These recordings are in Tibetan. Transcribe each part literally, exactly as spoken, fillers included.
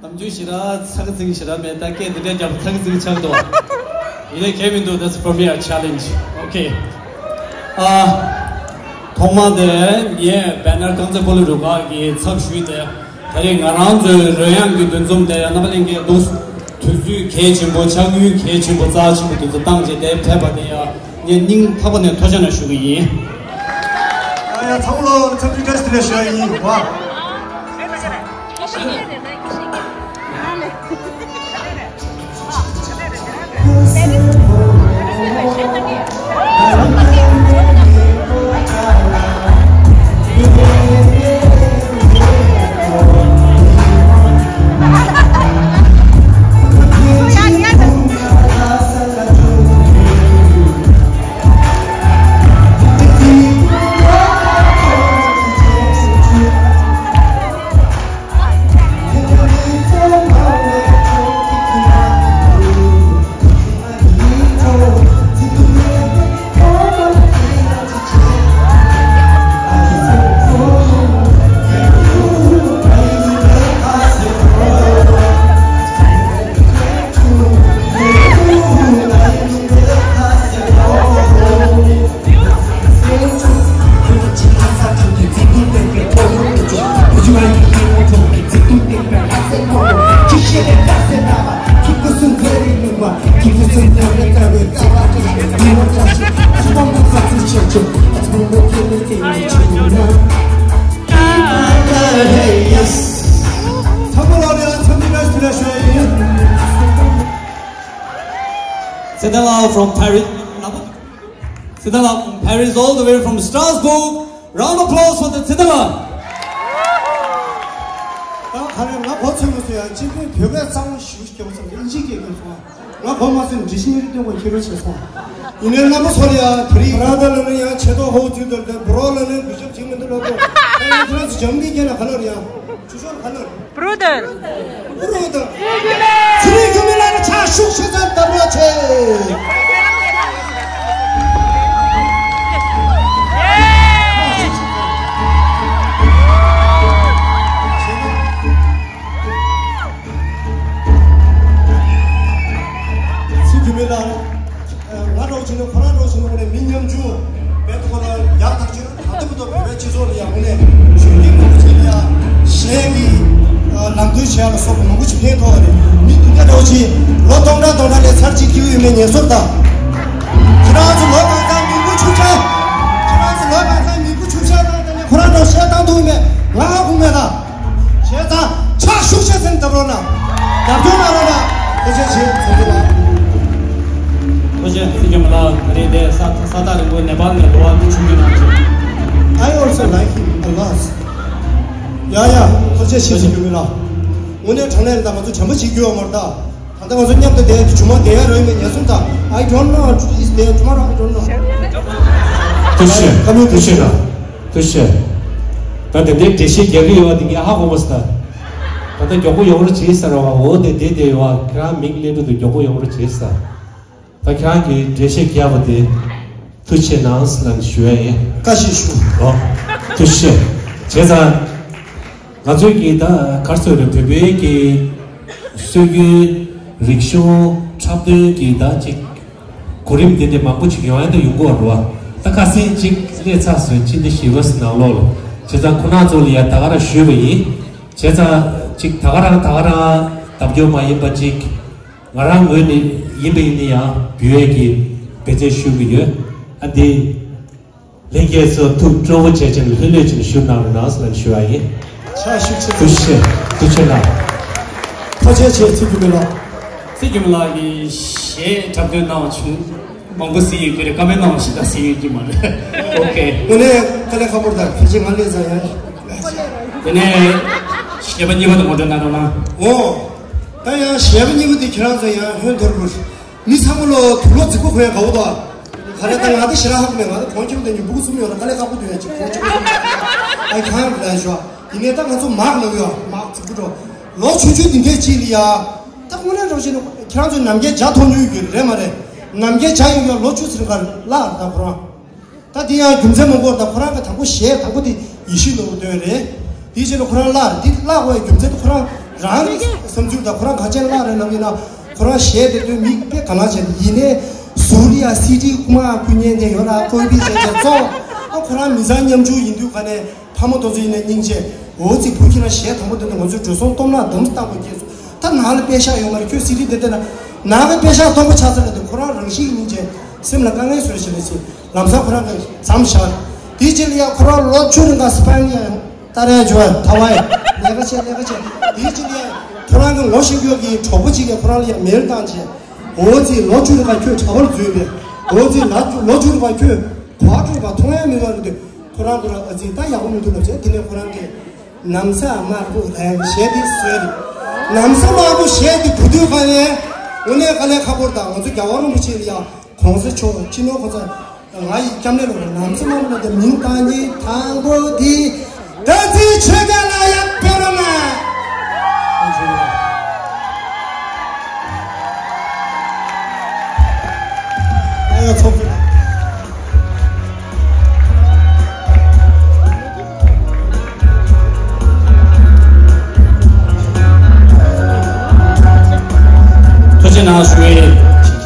ནམ་རྒྱུན་ཞེ་དྲག་ཚ་གི་ཚིག་གི་ཞེ་དྲག་མེད། ད་སྐད་འདི་འདྲའི་རྒྱབ་ཚ་གི་ཚིག་གི་ཆགས་འདུག་ཡིན་ནའི་གལ་མི་འདུག That's for me a challenge. Okay. ཨ། ཐོག་མ་དེ་ངས་བེ་ནར་རྐང་རྩེད་སྤོ་ལོ་རུ་ཁག་གི་ཚབ་ཞུས་ཏེ། ད་རེས་ང་རང་ཚོའི་རོལ་དབྱངས་ཀྱི་འདུ་འཛོམས་དེ་རྣམ་པ་ལྷན་རྒྱས་འདུག་དུས་ཚོད་གལ་ཆེན་པོ། ཕྱག་དངུལ་གལ་ཆེན་པོ། རྩ་ཆེན་པོ་དེ་ཚོ་བཏང་བྱས་དེ་ཕེབས་པ་དེ་ཡང་ངས་སྙིང་ཐག་པ་ནས་ཐུགས་རྗེ་ཆེ་ཞུ་གི་ཡིན། ཨ་ཡ། ཚང་མ་ལོ་འཚམས་འདྲི་བཀྲ་ཤིས་བདེ་ལེགས་ཞུ་ཡ་ཡིན། ཝ། Yes. Tsidalau from Paris. Tsidalau from Paris, all the way from Strasbourg. Round of applause for the Tsidalau. ད་ག་རེ་ང་གོ་ཚོད་མ་སོང་ཡ། ཅི་ཕན་བོད་སྐད་གཙང་མ་ཞུ་ཞིག་བྱེད་པ་ཙམ་དབྱིན་ཇིའི་སྐད་སྐྱོན་སོང་། ང་གོ་མ་སོང་། འདྲི་ཤེས་རིག་སྟོན་པ་ཁྱེད་རང་བྱས་སོང་། ཡིན་ནའི་རྣམ་པ་ཚོ་ལ་ཡ་དེ་རིང་ར་ད་ལ་ནི་ཡང་ཆེ་ཐོག་ཧོ་ཚུལ་དོར་ཏེ་བུ་རོ་ལ་ནི་གུས་ཞབས་བྱེད་མི་འདུག་ལབ་དོ། ད་ཡང་ཁྱེད་རང་ཚོ་འཇམ་གླིང་སྐད་ལ་ག་ལབ་རེད་ཡ། ཆུ་ཤོར་ག་ལབ་རེད། Brother. Brother. ཚེ་རིང་སྒྱུ་མའི་ལགས་ལ་ཕྱག་ཤུགས་ཆེ་ཙམ་བརྡབ་རོགས་བྱེད། ཚེ་སྒྱུ་མའི་ལགས། ང་འདྲ་བོ་བྱས་ན་ཁོ་རང་འདྲ་བོ་བྱས་ན་ངོ་ནས་མི་ཉམ་ཆུང་བས་ཁོ་རང་ཡག་ཐག་ཆོད། ད་ལྟ་བར་དུ་བོད་པའི་སྤྱི་ཚོགས་ལ་ཡང་ངོ་ནས་གཞོན་སྐྱེས་མང་པོ་ཅིག་ལ་ཡང་གཞས་ཀྱི་ལམ་སྟོན་བྱེད་ཡག་ལ་སོགས་པ་མང་པོ་ཅིག་ཕན་ཐོགས་པ་རེད། མི་འདི་འདྲ་འདྲ་བོ་ཅིག་ལོ་སྟོང་ཕྲག་སྟོང་ཕྲག་ལ་ཚར་གཅིག་སྐྱེ་བོ་ཡོད་མེད་ངེས་སོར་དང་། ཁྱེད་རང་ཚོ་ལོ་གང་ཚང་མིག་དཔེ་ཆུ་ཆ། ཁྱེད་རང་ཚོ་ལོ་གང་ཚང་མིག་དཔེ་ཆུ་ཆ་དང་དེ་ནས་ཁོ་རང་འདྲ་བོ་གཞས་བཏང་ཐུབ་མེད་ང་ཧ་གོ་མེད་ད། བྱས་ཙང་ཕྱག་ཤུགས་ཆེ་ཙམ་བརྡབ་རོགས་གནང་། རྒྱབ་སྐྱོར་གནང་རོགས་གནང་། ཐུགས་རྗེ་ཆེ། ཐུགས་རྗེ་གནང་། ཐུགས་རྗེ་ཆེ། ཚེ་སྒྱུ་མ་ལགས། ད་རེས་འདིར་ས་ས་ཐག་རིང་པོ་ནེ་པཱལ་ནས་འགྲོ་བ་མི་ཆུང་རྒྱུན་གནང་ཆེ། I also like him a lot. ཡ་ཡ། ཐུགས་རྗེ་ཆེ་ཚེ་སྒྱུ་མ་ལགས། དངོས་གནས་དྲང་གནས་ལ་ད་ང་ཚོ་བྱམས་པ་བྱེད་རྒྱུ་ཡོད་མ་རེད་ད། ད་ལྟ་ང་ཚོ་མཉམ་དུ་བསྡད་དེ་ཇུ་མ་བསྡད་ཡ་རོལ་མེད་ཉན་སོང་ད། I don't know. Is there tomorrow? I don't know. ཐུགས་རྗེ་ཆེ། ཐུགས་རྗེ་ཆེ་ན། ཐུགས་རྗེ་ཆེ། ད་དེ་འདྲའི་འགྲེལ་བཤད་རྒྱག་གི་ཡོད་པ་དེ་ངས་ཧ་གོ་མ་སོང་ད། ད་ལྟ་མགྱོགས་པོ་ཡོང་རོགས་བྱེད་ཟེར་བ། འོ་དེ་བསྡད་བསྡད་ཡོད་པ། ཁྱེད་རང་མིག་ལེན་དུས་དུ་མགྱོགས་པོ་ཡོང་རོགས་བྱེད་ཟེར། ད་ཁྱེད་རང་གིས་འགྲེལ་བཤད་རྒྱག་པ་དེ་ཐུགས་རྗེ་ཆེ་གནང་ཟེར་ལབ་ནས་ཞུ་ཡ་ཡིན། བཀྲ་ཤིས་ཤོག་ཨོ། ཐུགས་རྗེ་ཆེ། བྱས་ཙང་། ང་ཚོའི་གི་ད་ག་རེ་ཟེར་རེད། བོད་པའི་གི་སྲོལ་རྒྱུན་རིག་གཞུང་འཁྲབ་སྟོན་གྱི་ད་ཅིག་གོ་རིམ་དེ་འདྲ་མང་པོ་ཅིག་ཡོང་ཡ་ད་ཡོང་གི་ཡོད་རེད་བ། ད་ཁ་སང་ཅིག་སླེབས་ཚར་སོང་། ཕྱི་ཟླ་བཞི་པ་ནང་ལོགས་ལ། བྱས་ཙང་ཁོང་རྣམ་ཚོ་ལ་ཡ་ད་ག་རང་ཞུས་པ་ཡིན། བྱས་ཙང་ཅིག་ད་ག་རང་ད་ག་རང་བརྡབ་སྐྱོར་མ་ཡིན་པ་ཅིག་ང་རང་ངོས་ནས་ཡིན་པ་ཡིན་ན་ཡང་འབུལ་ཡས་ཀྱི་འབད་བརྩོན་ཞུ་གི་ཡོད། ཨ་འདི། ལྷན་རྒྱས་ཚོ་ཐུགས་སྤྲོ་པོ་བྱས་ཅིང་ལྷོད་ལྷོད་ཅིག་བཞུགས་གནང་རོགས་གནང་ཟེར་ཞུ་བ་ཡིན། ཕྱག་ཤུགས་ཆེ། ཐུགས་རྗེ་ཆེ། ཐུགས་རྗེ་ཆེ་ལགས། ཐུགས་རྗེ་ཆེ། ཚེ་སྒྱུ་མ་ལགས། ཚེ་སྒྱུ་མ་ལགས་ཀྱིས་གཞས་འཁྲབ་སྟོན་གནང་བ་བྱུང་། མང་པོ་གཟིགས་ཡོད་ཀྱི་རེད། བཀའ་མོལ་གནང་བ་ཞིག་ད་གཟིགས་ཡོད་ཀྱི་མ་རེད། ཨོ་ཁེ། དངོས་གནས་དཀའ་ལས་ཁག་པོ་རེད། ད་ཕལ་ཆེར་ང་སླེབས་ཚར་ཡ། དེ་ནས་གཞས་པ་གཉིས་པ་དང་ངོ་སྤྲོད་གནང་རོགས་གནང་། ཨོ། ད་ཡང་གཞས་པ་གཉིས་པོ་དེ་ཁྱེད་རང་ཚོ་ཡང་ཧོན་ཐོར་བུ། མི་ཚང་མ་ལོ་དུག་ལོག་རྫིག་པོ་གོན་ཡ་དགའ་བོ་དང་། ག་རེ་ད་ང་ད་ཞེ་དྲག་ཧ་གོ་མེད། ང་ད་གོང་ཁྱོད་དང་ཉིན་ཕྲུ་གུ་གསུམ་ཡོད་ན་དཀའ་ལས་ཁག་པོ་འདུག་ཡ། ཅིག་གོང་ཁྱོད་གསུམ། I can't ལབ་ཞོག་ཡིན་ནའི་ད་ང་ཚོ་མག་ལབ་ཡོད། མག་རྫིག་པོ་འགྲོ། ལོ་ཆུང་ཆུང་འདི་འདྲས་ཅིག་ལ་ཡ། ད་དངོས་གནས་འགྲོ་བྱས་ན་ཁྱེད་རང་ཚོས་ནམ་རྒྱུན་ཇ་འཐུང་མྱོང་ཡོད་རེད་མ་རེད། ནམ་རྒྱུན་ཇ་ཡོང་ཡོང་ལོ་བཅུ་ཙམ་ག་ལ་ད་ཁོ་རང་། ད་དེ་ཡང་རྒྱུ་མཚན་མང་པོ་ཡོད་རེད། ད་ཁོ་རང་གི་དང་པོ་གཞས་དང་པོ་དེ་ཡིད་བཞིན་ནོར་བུ་དོན་རེད། དེའི་རྗེས་ལ་ཁོ་རང་བརླགས་རེད། དེ་བརླག་དགོས་ཡ་རྒྱུ་མཚན་དེ་ཁོ་རང་ རང་གི་བསམ་ཚུལ་དང་ཁོ་རང་ག་ཅན་བརླག་རེད་ལབ་ཡིན་ན། ཁོ་རང་གཞས་དེ་དོན་མིག་དཔེ་ག་ལ་བྱས་ཡིན་ནའི་ཟུར་ཡ་སི་ཌི་ཁུག་མ་ཁུ་ཉན་དེ་ཡོད་ལ་ཀོ་པི་བྱས་བྱས་བཙོང་། ཨ་ཁོ་རང་མི་ཚང་ཉམ་ཆུང་ཡིན་དུས་ག་ནས་ཕ་མ་དེ་ཚོ་ཡིན་ནའི་སྙིང་རྗེ། འོ་ཙི་བུ་ཁྱེད་རང་གཞས་དང་པོ་དེ་ཚོ་ང་ཚོའི་འགྲོ་སོང་སྟོབས་ན་དམ་སྟག་པོ་སྐྱེས་སོང་། ད་ནང་ལ་པེ་ཤག་ཡོད་མ་རེད། ཁྱོད་སི་ཌི་དེ་བལྟས་ན་ནང་གི་པེ་ཤག་སྟོང་པ་ཆགས་ཚར་ལ་དེ་ཁོ་རང་རང་བཞིན་གྱི་སྙིང་རྗེ་སེམས་ལ་དཀའ་ངལ་བཟོས་ཞེས་ལ་ཅི་ལམ་སང་ཁོ་རང་གི་མཚམས་བཞག་དེའི་རྗེས་ལ་ཡ་ཁོ་རང་ལོ་བཅུ་རིང་ག་སི་པན་ལ་ཡ་ཏཱ་ར་ཡ་འཇུ་བ་ཐ་ཝའི་ལས་ཀ་བྱས་ལས་ཀ་བྱས། དེའི་རྗེས་ལ་ཡ་ཁོ་རང་གི་ངོ་ཤེས་ཡོད་ཀྱི་གྲོགས་པོ་གཅིག་གིས་ཁོ་རང་ལ་ཡ་མེལ་བཏང་བྱས། འོ་ཙི་ལོ་བཅུ་རིང་ག་ཁྱོད་གྲྭ་པར་འཛུལ་བས། འོ་ཙི་ལ་ལོ་བཅུ་རིང་ག་ཁྱོད་གོ་བ་སྤྲོད་པ་མཐོང་ཡ་མེད་པ་རེད་དེ། ཁོ་རང་ཁོ་རང་ཨ་ཙི་ད་ཡག་པོ་མི་འདུག་ལབ་བྱས། དེ་ནས་ཁོ་རང་གིས་ནམ་ས་དམར་པོ་རེད་ཞེས་དེ་བཟོས་རེད། ནམ་ས་དམར་པོ་ཞེས་དེ་བུ་དུས་ག་ནས་དངོས་གནས་དཀའ་ལས་ཁག་པོ་རེད། ད་ང་ཚོ་རྒྱལ་བ་རིན་པོ་ཆེ་ལ་ཡང་གོང་ས་མཆོག་སྤྱི་ནོར་གོང་ས་ང་ཡི་སྐྱབས་གནས་ལོ་རེད། ནམ་ས་དམར་པོ་ལ་དེ་མིང་བཏགས་མཁན་དང་པོ་དེ་བདག་འཛིན་ཆོས་རྒྱལ་ལ་ཡང་ཕེབས་རོགས་གནང་། ཨ་ཡ་ཚོགས་གཙོ། ཐུགས་རྗེ་གནང་ཞུ་བའི་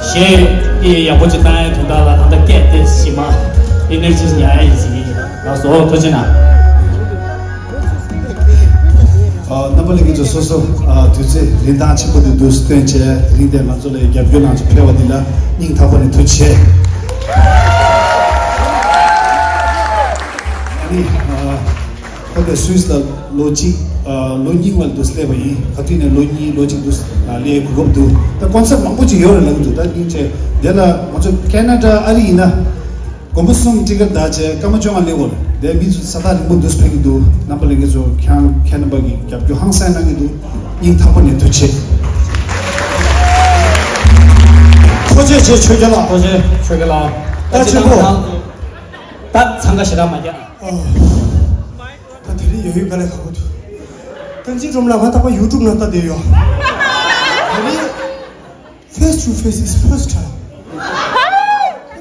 གཞས་ཡག་པོ་ཅིག་བཏང་ཡའི་དོན་དག་ལ་ད་ལྟ་སྐད་དེ་ཞིག་མ་ཨེ་ནར་ཇི་ཉར་ཡ་ཡིན་ཟིན་ལགས་སོ། ཐུགས་རྗེ་གནང་། ཨ། རྣམ་པ་ལྷན་རྒྱས་ཚོ་སོ་སོ་ཨ་དུས་ཚོད་རིན་ཐང་ཆེན་པོ་དེ་འདུག་སྟོན་བྱས། དེ་རིང་དེ་ང་ཚོ་ལ་རྒྱབ་སྐྱོར་གནང་བྱས་ཕེབས་པ་འདི་ལ་སྙིང་ཐག་པ་ནས་ཐུགས་རྗེ་ཆེ། ཨ་ནི་ཨ་ཁོ་དེ་སུད་སི་ལ་ལོ་གཅིག་ཨ་ལོ་གཉིས་བར་དུ་སླེབས་པ་ཡིན། ག་དུས་ནས་ལོ་གཉིས་ལོ་གཅིག་དུ་ཨ་སླེབས་གོ་སྐབས་འདུག་ད་ཀོན་སར་མང་པོ་ཅིག་ཡོད་རེད་ལབ་འདུག་ད་སྙིང་རྗེ། དེ་ལ་ང་ཚོ་ཁེ་ན་ཌ་ཨ་རི་ཡིན་ན། མགོན་པོ་གསུམ་ཊི་ཀེ་ཊི་བདག་བྱས་སྐར་མ་བཅོ་ལྔ་སླེབས་ཡོད་རེད། དེ་མི་ཚོ་ས་ཐག་རིང་པོ་འདུག་ཕེབས་ཀྱི་འདུག་རྣམ་པ་ལྷན་རྒྱས་ཚོ་ཁྱེད་རང་ཁྱེད་རྣམ་པ་གི་རྒྱབ་སྐྱོར་ཧང་སང་གནང་གི་འདུག་སྙིང་ཐག་པ་ནས་ཐུགས་རྗེ་ཆེ། ཐུགས་རྗེ་ཆེ་ཆོས་རྒྱལ་ལགས། ཐུགས་རྗེ་ཆེ་ཆོས་རྒྱལ་ལགས། ད་ཆེན་པོ། ད་འཚང་ཁ་ཞེ་དྲག་མ་རྒྱག་ད་དེ་རིང་ཡོད་ཡོད་དཀའ་ལས་ཁག་པོ་འདུག་བསྟན་འཛིན་སྒྲོལ་མ་ལགས་ང་རྟག་པར་ཡུ་ཊུབ་ནང་ལྟ་བསྡད་ཡོད། དེ་རིང་Face to face is first time.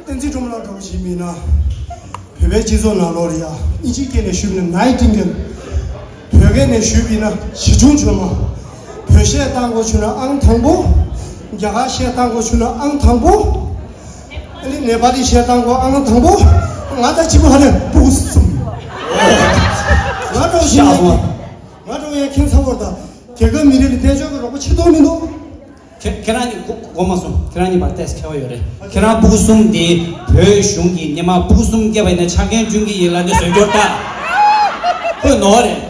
བསྟན་འཛིན་སྒྲོལ་མ་ལགས་འདྲ་བོ་ཞིག་མིན་ན། བོད་པའི་སྤྱི་ཚོགས་ནང་ལོགས་ལ་ཡ་ཨིན་ཇིའི་སྐད་ནས་ཞུས་པ་ན་Nightingale། བོད་སྐད་ནས་ཞུས་པ་ཡིན་ན་ཞི་ཆུང་བྱོན་མ། བོད་གཞས་བཏང་དགོས་བྱུང་ན་ཨང་དང་པོ། རྒྱ་གར་གཞས་བཏང་དགོས་བྱུང་ན་ཨང་དང་པོ། ཨ་ནི་ནེ་པ་ལི་གཞས་བཏང་དགོས་ཨང་དང་པོ། ང་ད་གཅིག་པོ་ཧ་ལས་པུས་སུམ། ང་འདྲ་བོ་ཞིག་མིན་ན། ང་འདྲ་བོ་ཡང་ཁྱད་མཚར་པོ་རེད་ད། རྒྱལ་ཁབ་མི་རིགས་ལ་དཔལ་འབྱོར་གྱི་རོགས་པ་ཆེ་མཐོང་མི་འདུག་ཁྱེད་ཁྱེད་རང་གཉིས་གོ་གོ་མ་སོང་། ཁྱེད་རང་གཉིས་བར་ཏོག་ཙམ་ཁྱད་པར་ཡོད་རེད། ཁྱེད་རང་སྤུ་གུ་གསུམ་འདི་བོད་གཞུང་གིས་སྔོན་མ་སྤུ་གུ་གསུམ་སྐྱེས་པ་ཡིན་ན་ཆ་རྐྱེན་བསྐྲུན་གྱི་ཡིན་ལབ་ནས་བཟོས་སྐྱོར་ལྟ། ཁོས་ནོར་རེད།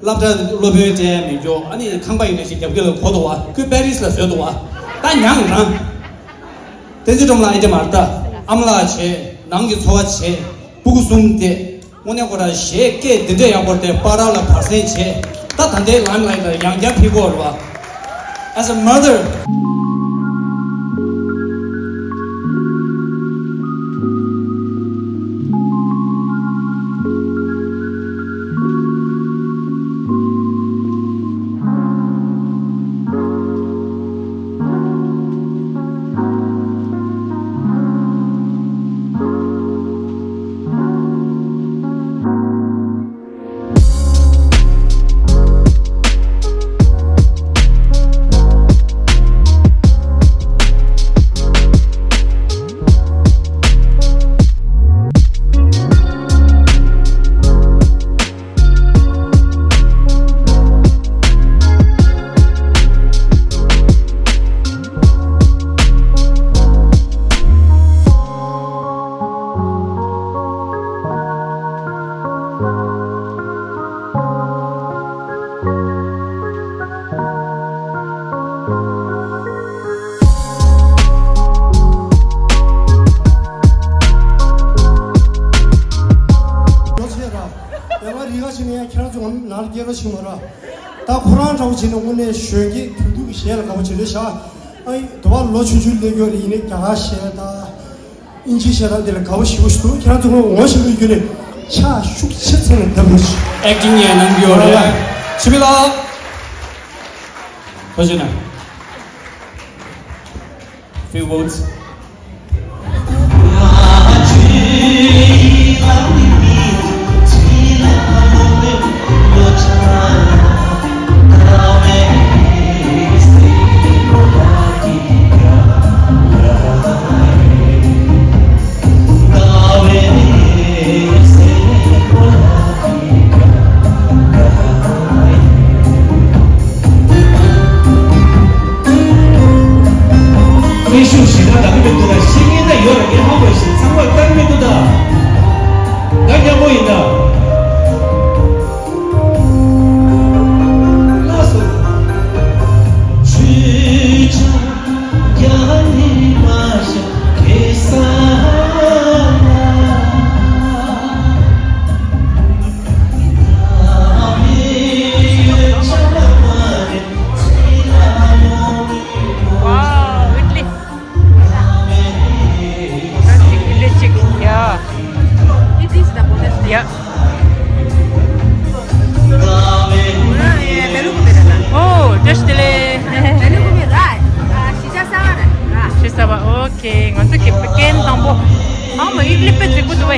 སློབ་གྲྭ་སློབ་དཔོན་སྤྲད་མེད་རྒྱུ། ཨ་ནི་ཁང་པ་ཡིན་ན་ཞིག་རྒྱབ་ཁྱེར་ལ་གོ་འདུག་བ། ཁོས་པེ་རིས་ལ་བཟོས་འདུག་བ། ད་མྱངས་རང་། བསྟན་འཛིན་སྒྲོལ་མ་ལགས་ཨེ་འདྲ་མ་རེད་ད། ཨ་མ་ལགས་བྱས། ནང་གི་འཚོ་བ་བྱས། སྤུ་གུ་གསུམ་དེ། དངོས་གནས་ཁོ་རང་གཞས་སྐད་འདི་འདྲ་ཡག་པོ་དེ་པར་ལ་བར་གསེང་བྱས། ད་ད་ལྟའི་ལམ་ལ་ཡང་བསྐྱར་ཕེབས་ཀྱི་ཡོད་རེད་བ། As a mother། ཡང་མ་རི་ག་ཞིག་ནས་ཁྱེད་རང་ཚོ་ནང་ལ་སྐྱེལ་རོགས་ཞིག་མ་ར། ད་ཁོ་རང་འདྲ་བོ་བྱས་ན་དངོས་གནས་གཞོན་སྐྱེས་དུས་དུས་ཀྱི་གཞས་ལ་དགའ་པོ་བྱེད་རེད་ཤག་ཨ་ཡི་དུ་བ་ལོ་ཆུང་ཆུང་སླེབས་ཡོད་རེད། ཡིན་ནའི་རྒྱ་གར་གཞས་དང་ཨིན་ཇི་གཞས་དང་དེ་ལ་དགའ་པོ་ཞེ་པོ་ཞིག་འདུག་ཁྱེད་རང་ཚོ་ངོ་ངོ་ཤེས་པའི་བརྒྱུད་ནས་ཕྱག་ཤུགས་ཆེ་ཚད་ནས་བརྡབ་རོགས་ཞིག་ཨེག་ཊིང་ཡང་གནང་རྒྱུ་ཡོད་རེད། ཆི་མི་ལགས། ཐུགས་རྗེ་གནང་། Few words.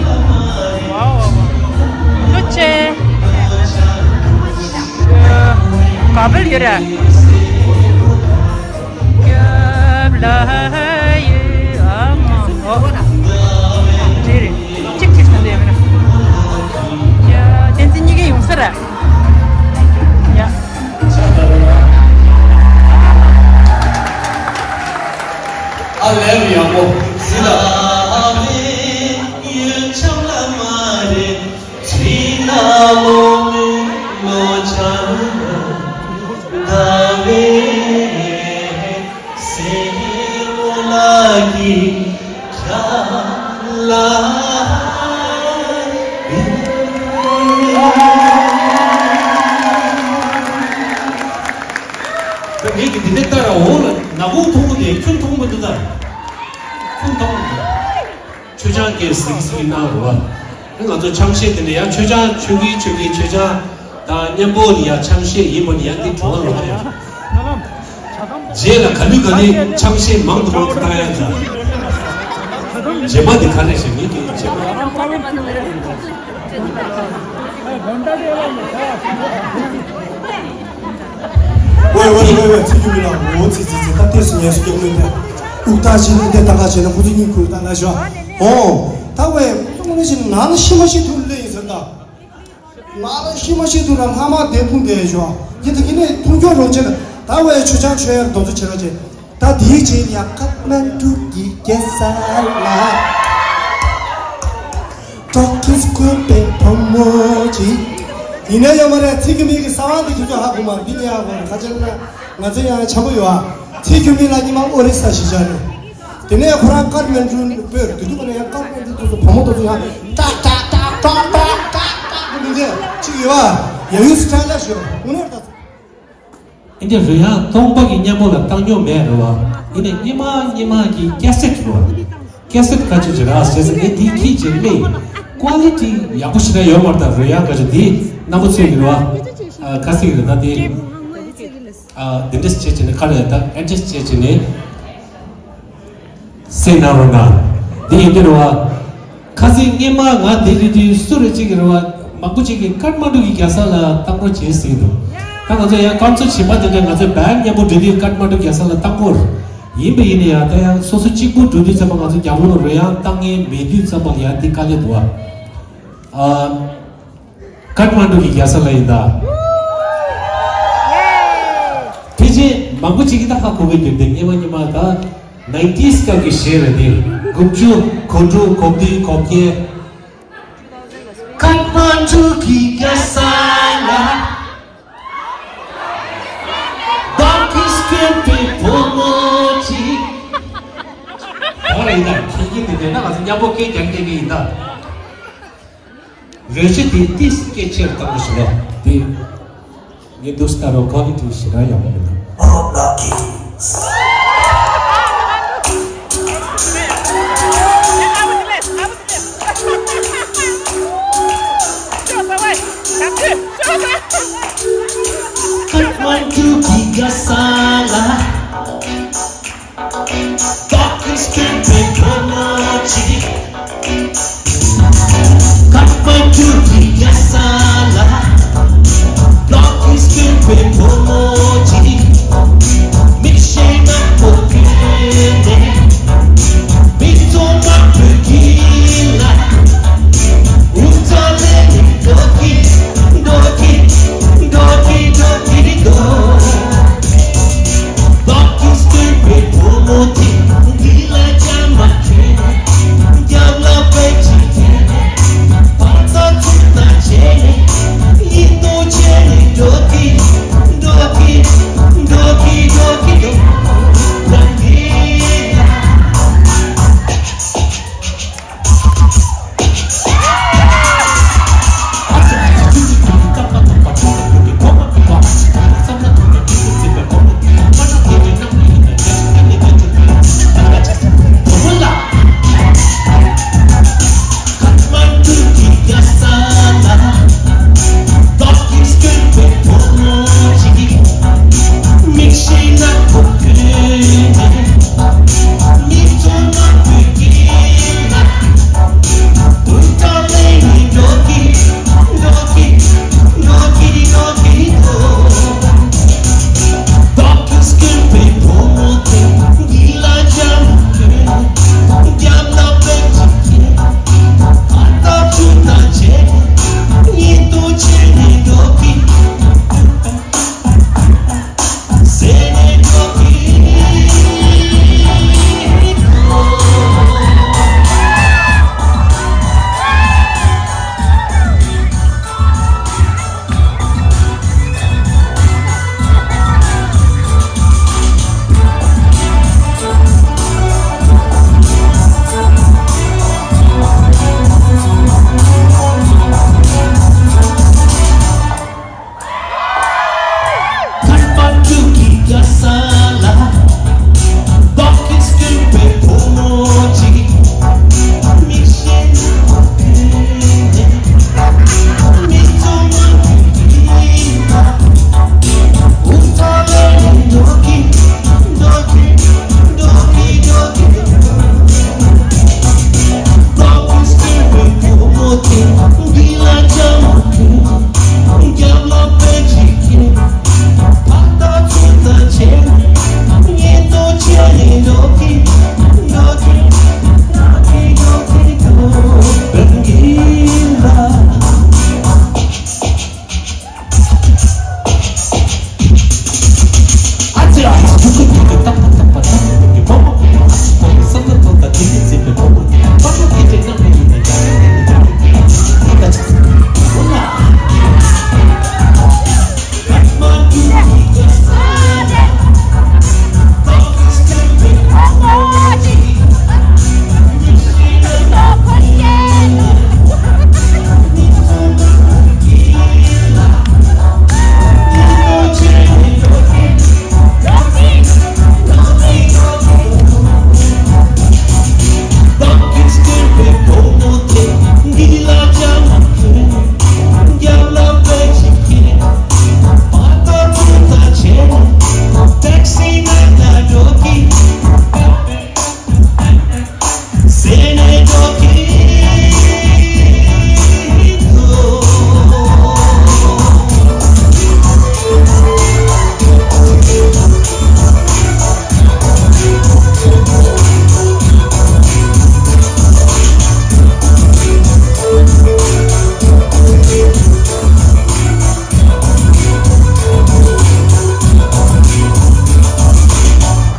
ཝའོ། ལོ་ཆེ། ག་པར་ཡོད་ར། རྒྱབ་ལ་ཡོད་ཨ་མ་ཧོ། ཅི་རེད། གཅིག་གཅིག་སོང་དེ་ཡོད་མེད་ན། ཡ་བསྟན་འཛིན་གཉིས་ཀ་ཡོང་ས་ར། ཡ། ཨ་ལས་ཡག་པོ་ཟི་ལ། ངེད་ཀྱི་འདི་ནས་ལྟ་ར་འོང་ལ་ནག་ཁུང་མཐོང་གི་འདུག་ཁྱོད་མཐོང་མི་འདུག་ད། ཁྱོད་མཐོང་མི་འདུག་ཆོས་ཆང་སྐད་ཟིག་ཟིག་གནང་རོགས། ང་ཚོ་ཆང་གཞས་དེ་འདྲ་ཡང་ཆོས་ཆང་ཆོས་ཀྱི་ཆོས་ཀྱི་ཆོས་ཆང་དང་མཉམ་པོ་ནི་ཡང་ཆང་གཞས་ཡིན་པ་ནི་ཡང་འདི་གྲོང་ལ་ཕེབས། རྗེས་ལ་ག་ལུས་ག་ལུས་ཆང་གཞས་མང་དུ་མང་དུ་བཏང་ཡ་འདྲ། རྗེས་མ་འདི་ག་རེ་ཞིག་ཡིན་གྱི་རྗེས་མ། ཝེ་ཝེ་ཝེ་ཝེ། ཚིག་རྒྱུ་མི་ལ་ངོ་ཚིག་ཚིག་ཚིག་ད་ལྟས་སུ་ངལ་གསོ་རྒྱག་མི་འདུག་དབུགས་ཐག་ཆད་ནས་བསྡད་ད་ག་བྱས་ན་ཁོ་ཚོ་སྙིང་ཁུར་ད་ལ་ཞོ། ཨོ། ད་ཝེ་དངོས་གནས་བྱས་ན་ང་ལ་ཤི་མ་ཤི་ཐུག་ལེ་ཡིན་ཟེར་ད། ང་ལ་ཤི་མ་ཤི་ཐུག་ན་ལྷ་མ་བདེ་ཐུག་བསྡད་ཞོ། ཡིན་ད་གི་ནས་ཐུག་འཁྱོག་རོགས་བྱས་ད་ད་ཝེ་ཆོས་ཆང་མཆོད་ཡར་རྡོ་རྩེ་བྱེད་རོགས་བྱས། ད་དེའི་རྗེས་ཡ་ཀ་ཐ་མན་གྲུ་གི་རྒྱལ་ས་ལ། ཏོ་ཀིས་ཁུལ་པའི་བུ་མོ་ཅིག་ཡིན་ན་ཡོད་མ་རེད། ཚིག་གི་མིག་གི་ས་བ་འདི་ཁྱེད་ཚོ་ཧ་གོ་མ་འདི་ནས་ཧ་གོ་མ་ཁ་ཆེ་ན་ང་ཚོ་ཡང་འཆམ་པོ་ཡོད་ཨ། ཚིག་གི་མིག་ལ་ཉི་མ་ཨོ་རི་ས་ཞིག་བྱ་རེད། དེ་ནས་ཁོ་རང་ཀ་ཐ་མན་གྲུ་སྤོས་དུས་དུས་ཀ་ནས་ཡང་ཀ་ཐ་མན་གྲུ་དུས་སུ་བུ་མོ་དུས་སུ་ཡང་ཏག་ཏག་ཏག་ཏག་ཏག་ཏག་ཏག་གི་མི་འདྲ་ཅིག་ཡོད་ཨ། ཡ་ཡུལ་སི་ཊའི་ལ་ཞོ་དངོས་གནས་ད། ཨིན་ཏེ་རོལ་དབྱངས་སྟོང་པ་གི་མཉམ་པོ་ལ་བཏང་མྱོང་མེད་རེད་བ། ཡིན་ནའི་སྙེ་མ་སྙེ་མ་གི་ཀེ་སེ་ཊི་རེད་བ། ཀེ་སེ་ཊི་ཁ་ཆེ་ཅིག་རག་བྱས་ཙང་ངས་འདི་ཁྱེད་ཀྱི་སླེ། ཀོ་ལི་ཊི་ཡག་པོ་ཞེ་དྲག་ཡོད་མ་རེད་ད། རོལ་དབྱངས་ཁ་ཆེ་འདི་རྣམ་པ་ཚོས་ཀྱི་རེད་བ། ཁ་སེ་གི་རེད་ད་འདི། འདི་འདྲས་བྱས་བྱས་ནས་ཁ་ལས་ད་ཨེ་ཌི་ཇ་སི་ཊི་བྱས་བྱས་ནས། སེ་ན་རོ་ན། འདི་ཡིན་དུས་རེད་བ། ཁ་སང་སྔོན་མ་ང་དེ་རེད་དུས་སུ་རེད་ཅིག་གི་རེད་བ། མང་པོ་ཅིག་གིས་ཀཏ་མན་ཌུ་གི་རྒྱལ་ས་ལ་བཏང་འགྲོ་བྱེད་ཟིན་འདུག་ད་ང་ཚོ་ཡང་སྐམ་ཚོ་བྱིས་པ་དེ་འདྲ་ང་ཚོའི་བན་མཉམ་པོ་འགྲོ་དུས་ཀཏ་མན་ཌུ་རྒྱལ་ས་ལ་བཏང་དགོས། ཡིན་པ་ཡིན་ན་ཡང་ད་ཡང་སོ་སོ་གཅིག་པུ་འགྲོ་དུས་ཙམ་པ་ང་ཚོ་རྒྱབ་ལོགས་རོལ་དབྱངས་བཏང་མཁན་མེད་དུས་ཙམ་པ་ལ་ཡང་འདི་དཀའ་ལས་འདུག་ཨ། ཀཏ་མན་ཌུ་གི་རྒྱལ་ས་ལ་ཡིན་ད། དེ་རྗེས་མང་པོ་ཅིག་གིས་ད་ཧ་གོ་གི་འདུག་དེ་སྔོན་མ་སྔོན་མ་ད་ནའིན་ཊིས་སྐབས་ཀྱི་གཞས་རེད་དེ། དགུ་བཅུ་གོ་དྲུག་གོ་བདུན་གོ་བརྒྱད། ཀཏ་མན་ཌུ་གི་རྒྱལ་ས་ལ། བདག་གིས་སྐྱོན་པའི་བུ་མོ་ཅིག་ག་རེ་ཡིན་ད་ཁྱེད་ཀྱིས་དེ་བལྟས་ན་ང་ཚོ་མཉམ་པོ་སྐད་རྒྱག་བསྡད་ཀྱི་ཡིན་ད། རོལ་ཆ་དེ་ཏིས་སྐད་ཆེར་བཏང་བ་ཞིག་ལས་དེ། ངས་འདུག་ལྟ་རོགས་ཀོ་ལི་ཊི་ཞེ་དྲག་ཡག་པོ་མི་འདུག་ཀཏ་མན་ཌུ་གི་རྒྱལ་ས་ལ། བདག་གིས་སྐྱོན་པའི་བུ་མོ་ཅིག་ཀཏ་མན་ཌུ་གི་རྒྱལ་ས་ལ། བདག་གིས་སྐྱོན་པའི་བུ་མོ་ཅིག་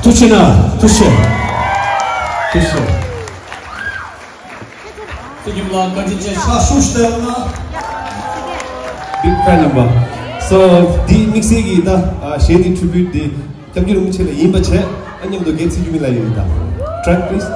ཐུགས་རྗེ་གནང་། ཐུགས་རྗེ་ཆེ། ཐུགས་རྗེ་ཆེ། སྲིད་སྐྱོང་ལགས་བཀའ་དྲིན་ཆེ། ཕྱག་ཤུགས་ཤིག་གཏོང་ན། Big fan ཡིན་པ། So འདི་དམིགས་བསལ་གྱི་ད་གཞས་འདི་tribute འདི་སྐྱབས་མགོན་རིན་པོ་ཆེ་ལ་ཡིན་པ་བྱས། ཨ་མཉམ་དུ་རྒན་ཚེ་འགྱུར་མེད་ལགས་ཡིན་ད། Track please.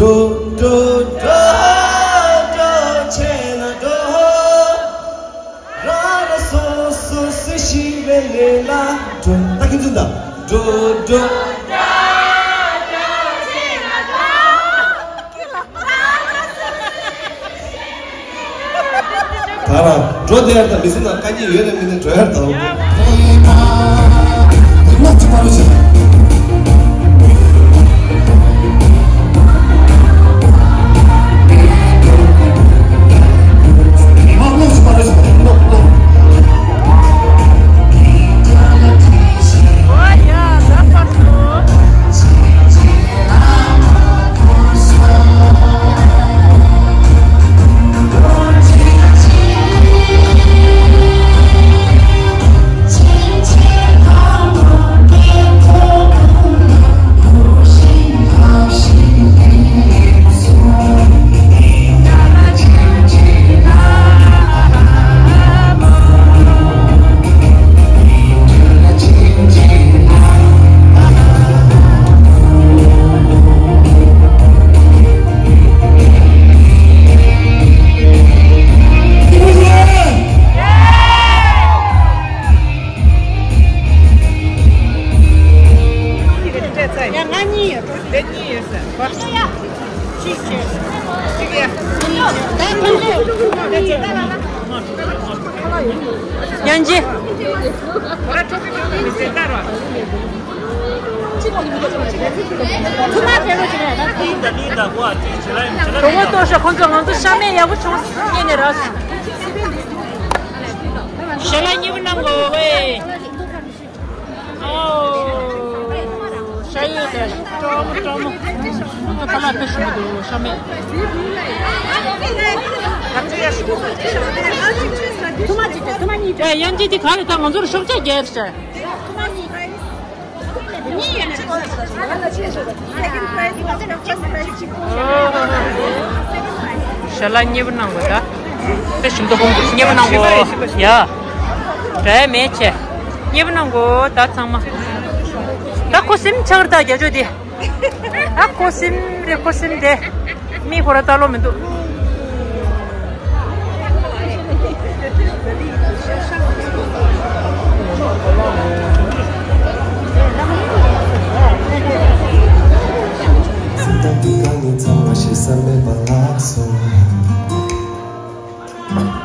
འགྲོ་འགྲོ་འགྲོ་འགྲོ་བྱས་ན་འགྲོ། རང་རང་སོ་སོ་སུ་ཞིག་རེ་ལས་ལ་འགྲོ། ད་ཁྱེད་ཚོ་ད་འགྲོ་འགྲོ། ད་རང་འགྲོ་དེ་ཡར་དང་མི་ཚེ་ནང་དཀའ་ངལ་ཡོད་རེད་མི་ནས་འགྲོ་ཡར་དང་། ཡང་ཅི། གྲོགས་པོ་ལྟོས་ཤོག་ཁོང་ཚོ་ང་ཚོ་ཤ་མེད་ཡག་པོ་བྱུང་སྙེ་ནས་རག་སོང་། ཞལ་ལག་མཉེས་པོ་གནང་དགོས་ཝེ། ཨོ། ཤ་ཡོད་དེ། སྤྲོ་མོ་སྤྲོ་མོ། ཁ་ལག་དཔེ་ཞིམ་པོ་འདུག་ཤ་མེད། ཨེ་ཡང་ཅི་དེ་ག་རེ་ད་ང་ཚོར་ཤོག་ཆ་རྒྱག་ཤག་ཞལ་ལག་མཉེས་པོ་གནང་དགོས་ད། དཔེ་ཞིམ་པོ་ཧོམ་མཉེས་པོ་གནང་དགོས་ཡ། འདྲ་ཡ་མེད་ཆེ། མཉེས་པོ་གནང་དགོས་ད་ཚང་མ། ད་ཁོ་སེམས་ཆགས་རེད་ད་རྒྱ་ཇོ་དེ། ད་ཁོ་སེམས་རེད་ཁོ་སེམས་དེ། མི་ཁོ་ར་ལྟ་ལོ་མི་འདུག་སེམས་ཐག་གི་དཀའ་ངལ་ཚང་མ་ཞེ་ས་མེད་པ་ལགས་སོ།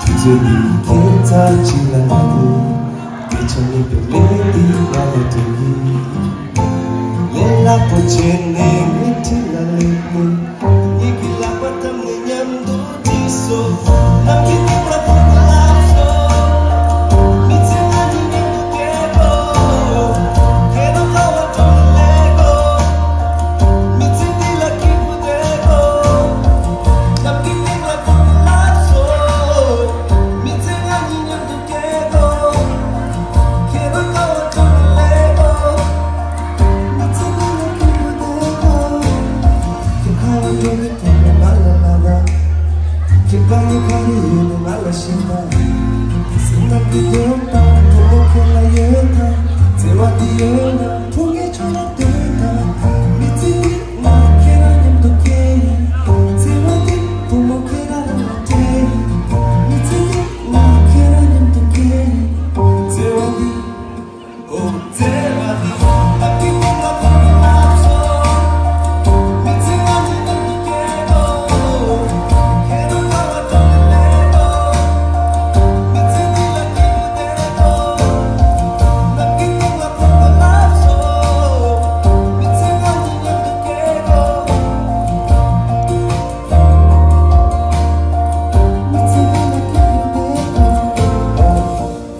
དུས་ཚོད་འདི་ཁྱེད་ཚ་གཅིག་ལ་ལབ། སྐད་ཆ་མེད་པའི་ལས་འདི་ང་ལ་སྟོན་གི། ལས་སླ་པོ་བྱས་ནས་ངའི་འཁྲིས་ལ་སླེབས་ནས། ངེད་ཀྱི་ལག་པ་བརྡབས་ནས་མཉམ་དུ་བྲིས་སོ། ནམ་མཁའི་སྟེང་ལ་འཕུར་ཏེ་ལབ་སོ། མི་ཚེ་ང་གཉིས་མཉམ་དུ་སྐྱེལ་དགོས། ཁྱེད་རང་ཁ་བ་བཀྲུས་ནས་སླེབས་དགོས། མི་ཚེ་འདི་ལ་སྐྱིད་པོ་བསྡད་དགོས། ནམ་མཁའི་སྟེང་ལ་འཕུར་ཏེ་ལབ་སོ། མི་ཚེ་ང་གཉིས་མཉམ་དུ་སྐྱེལ་དགོས། ཁྱེད་རང་ཁ་བ་བཀྲུས་ནས་སླེབས་དགོས། མི་ཚེ་འདི་ལ་སྐྱིད་པོ་བསྡད་དགོས། ཁྱེད་ཁ་བ་ཡོད་ནས་ཐོག་མེད་ང་ལ་ལབ་ར། ཁྱེད་ཁ་ཡོད་ཁ་རེ་ཡོད་ནས་ང་ལ་བཤད་ད། སེམས་ནང་གི་འདོད་པ་བུ་མོ་ཁྱེད་ལ་ཡོད་ད། བརྩེ་བ་འདི་ཡོད་ན་ཕྲུ་གུ་ཁྱོད་ལ་སྟོན་ད། མི་ཚེ་འདི་ང་ཁྱེད་རང་མཉམ་དུ་སྐྱེལ་ཡིན། བརྩེ་བ་འདི་བུ་མོ་ཁྱེད་རང་ལ་སྤྲད་ཡིན། མི་ཚེ་འདི་ང་ཁྱེད་རང་མཉམ་དུ་སྐྱེལ་ཡིན། བརྩེ་བ་འདི།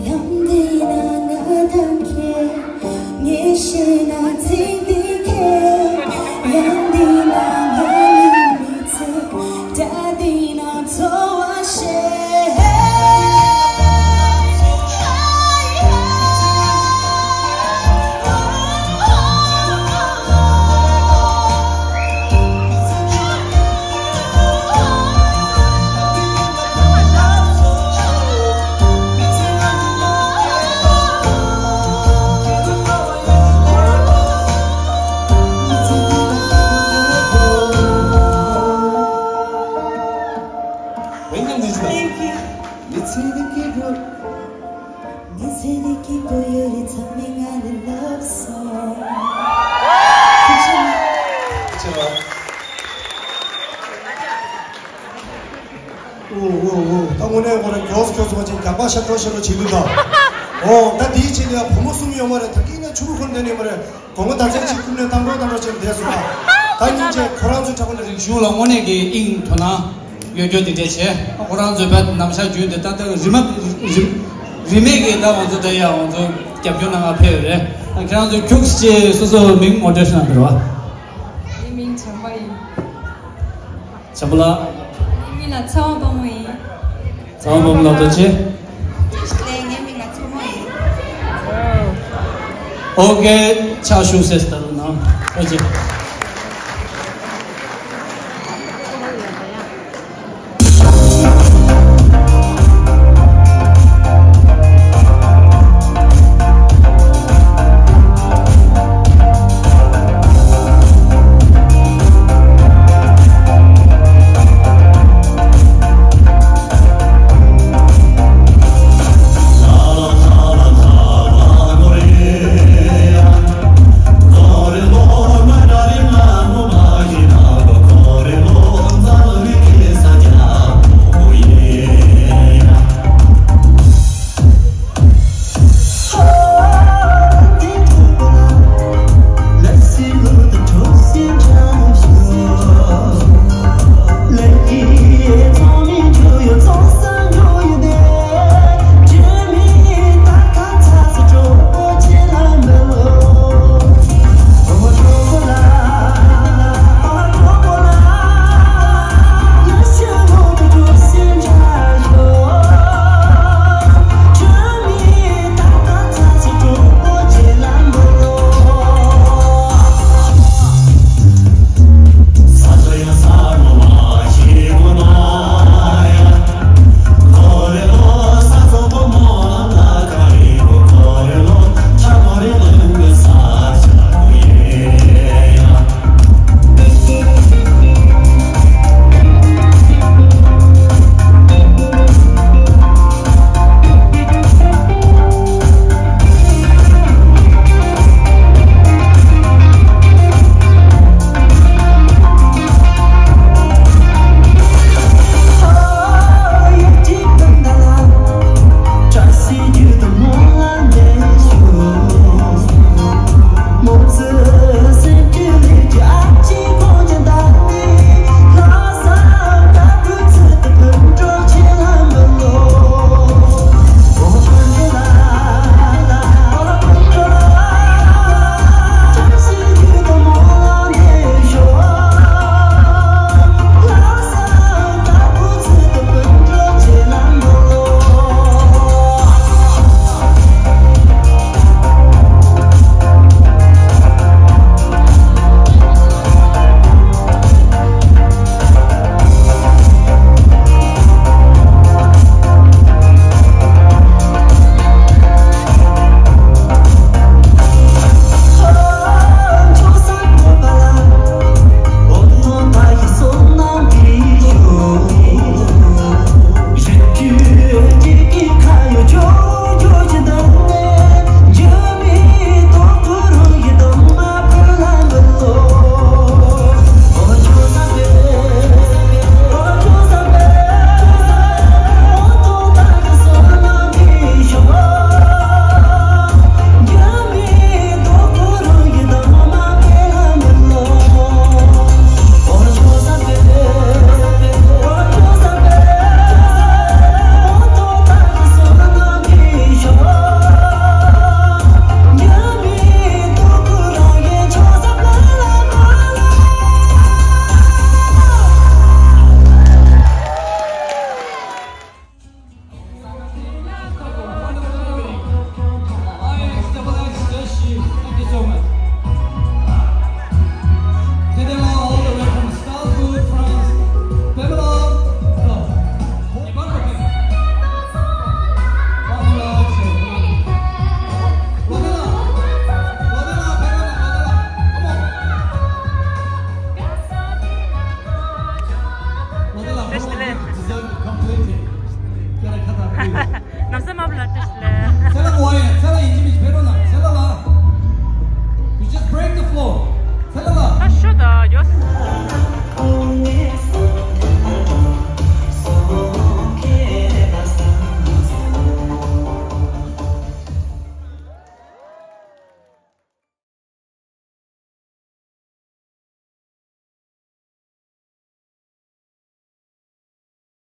ཡང་འདི་ན་ང་དང་ཁྱེད། ངས་བཤད་ན་ཚིག་འདི་ཁྱེད། ཡང་འདི་ན་ང་ཡི་མི་ཚེ། སྒྲ་འདི་ན་འཚོ་བ་བཤད། Thank you. མི་ཚེ་འདི་སྐྱིད་པོ། མི་ཚེ་འདི་སྐྱིད་པོ་ཡོད་རེད། ཚང་མས་ང་ལ་ལབ་སོང་། ཐུགས་རྗེ་ཆེ། ཨོ་ཨོ་ཨོ། ད་དངོས་གནས་ཁོ་རང་མགྱོགས་སུ་མགྱོགས་སུ་བ་ཅན་རྒྱག་པ་ཤ་སྤྲོ་ཤ་ལོ་བྱེད་ལུགས་དང་། ཨོ་ད་དེའི་ཆེད་ལ་བུ་མོ་གསུམ་ཡོད་མ་རེད། ད་གིན་ནས་ཆུ་བུར་ཁོར་འདས་ནས་མ་རེད། དགོང་མོ་ད་ཆ་གཅིག་ཁུར་ནས་བཏང་འགྲོ་བཏང་འགྲོ་བྱས་ནས་བསྡད་སོང་ད། ད་སྙིང་རྗེ། ཁོ་རང་ཚོའི་གྲྭ་པ་ནས་རིག་གཞུང་ལ་དངོས་གནས་ཀྱི་དབྱིངས་དོ་སྣང་ཡོད་རྒྱུ་དེ་འདྲས་བྱས། ཁོ་རང་ཚོའི་བོད་ནམ་ཞག་རྒྱུན་དུ་ད་ལྟ་རིས་མེད་རིས་རིས་མེད་ཀྱི་ད་ང་ཚོ་ད་ཡ་ང་ཚོ་རྒྱབ་སྐྱོར་གནང་ག་ཕེབས་ཡོད་རེད། ད་ཁྱེད་རང་ཚོ་ཁྱུག་ཅེས་སོ་སོ་མིང་ངོ་སྤྲོད་ཞུ་ན་འདོད་པ། ངའི་མིང་བྱམས་པ་ཡིན། བྱམས་པ་ལགས། ངའི་མིང་ལ་ཚེ་དབང་དཔལ་མོ་ཡིན། ཚེ་དབང་དཔལ་མོ་ལགས་ཐུགས་རྗེ་ཆེ། ལགས། ངའི་མིང་ལ་མཚོ་མོ་ཡིན། ཨོ་ཀེ། ཕྱག་ཞུ་ཟེར་ད་རུང་ནང་། ཨོ་ཅེ།